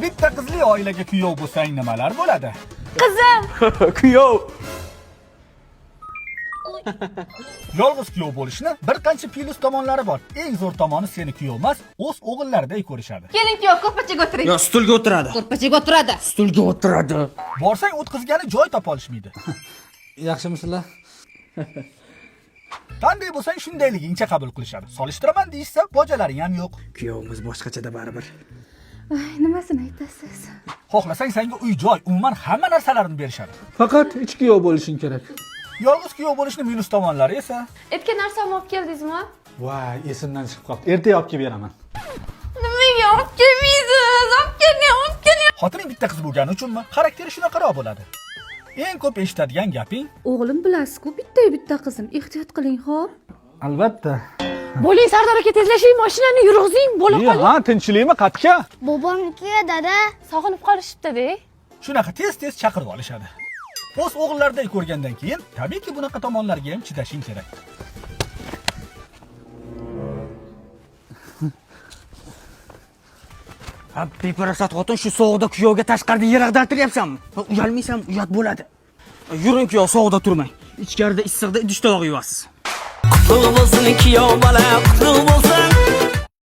Bitta qizli oilaga kuyov bo'lsang nimalar bo'ladi? Qizim! Kuyov. Yolg'iz kuyov bo'lishni bir qancha plyus tomonlari bor. Eng zo'r tomoni seni kuyov emas, o'z o'g'illariday ko'rishadi. Keling kuyov, ko'rpachaga o'tiring. Yo, stulga o'tiradi. Ko'rpachaga o'tiradi. Stulga o'tiradi. Borsang o'tqizgani joy topa olishmaydi. Yaxshimisizlar? Qanday bo'lsang shundayligingcha qabul qilishadi. Solishtiraman deyishsa, bojalaring ham yo'q. Kuyovimiz boshqachada baribir. Ay, nimasini aytasiz? Xohlasang senga uy joy, umuman hamma narsalarini berishadi. Faqat ich kuyov bo'lishing kerak. Yolg'iz kuyov bo'lishni minus tomonlari esa Aytgan narsamni olib keldingizmi? Voy, esimdan chiqib qoldi. Ertaga olib kelib beraman. Nimaga olib kelmaysiz? Olib keling, olib keling. Xotining bitta qiz bo'lgani uchunmi, xarakteri shunaqaroq bo'ladi. Eng ko'p eshitadigan gaping O'g'lim bilasiz-ku, bitta bitta qizim. Ehtiyot qiling, xo'p? Albatta. Bo'ling Sardor aka, tezlashing, mashinani yurg'izing, bo'la qoling. Ha, tinchlikmi, qatga? Bobomniki dada. Sog'inib qolishibdi-da. Shunaqa tez-tez chaqirib olishadi. O'z o'g'illariday ko'rgandan keyin, tabiiyki bunaqa tomonlarga ham chidashing kerak. Ha, beparasat xotin, shu sovuqda kuyovga tashqarida yirag'dan tiryapsanmi? Ha, uyalmaysanmi? Uyat bo'ladi. Yuring kuyov, sovuqda turmang. Ichkarida issiqda idish tovoq yuvasiz. Qutlug' bo'lsin kuyov bola, qutlug' bo'lsin.